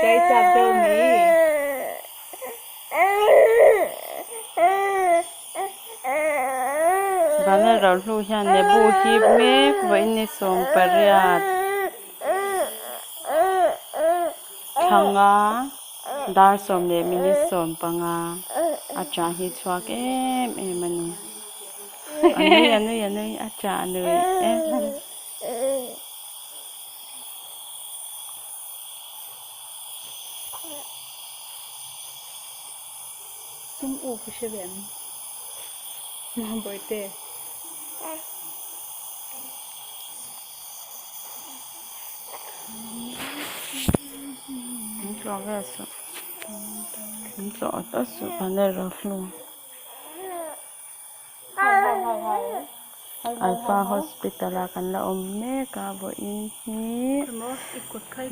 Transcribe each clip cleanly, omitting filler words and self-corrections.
Chai chak deuh mi. Vanlal Rohlu hian Nebu hip mek vawiin ni 18 thlanga dar sawm leh minute 15 a ṭah hi chhuak em em a ni. A nui a nui a nui a ṭah nui e. Sum u ka hre ve ang Mabawihte. Min tlawh vel suh min tlawh tawh suh banner ro hlu. Alpha Hospital ah kan la awm mek a vawiin hi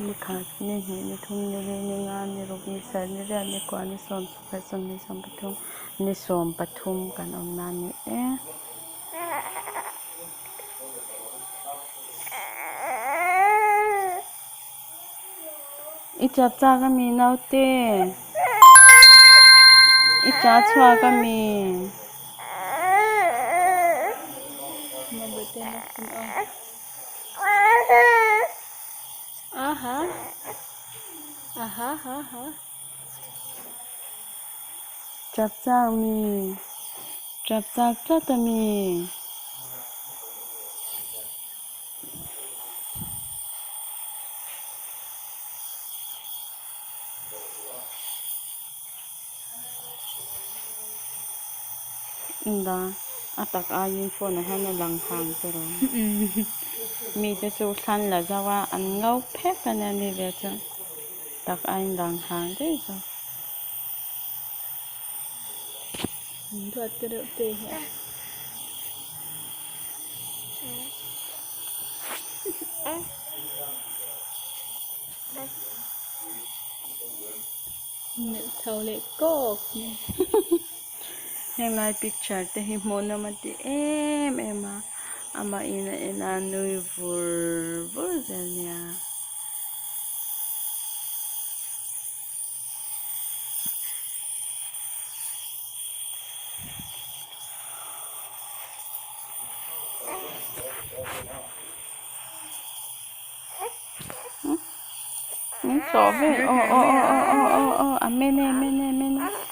ni khat ni hnih ni thum ni li ni nga ni ruk ni sarh ni riat ni kua ni sawm pakhat sawmhnih sawmpathum ni sawmpathum kan awm na a ni e. I chap chak a mi naute i cha chhuak a mi. Chap chak mi chap chak tlat a mi. Inda a tak aiin phone ah hian a lang hang te rawh mi te chu thlan la zauh a an ngo phek a nia mi ve chu tak aiin lang hang daih zawk. Duat te reuh te hi a. Melh chho leh kawk mai. Henglai picture te hi hmuhnawm a ti em em a, amah in a en a nui vur vur zel nia. Min tlawh vel aw aw aw aw aw aw a men e men e men e.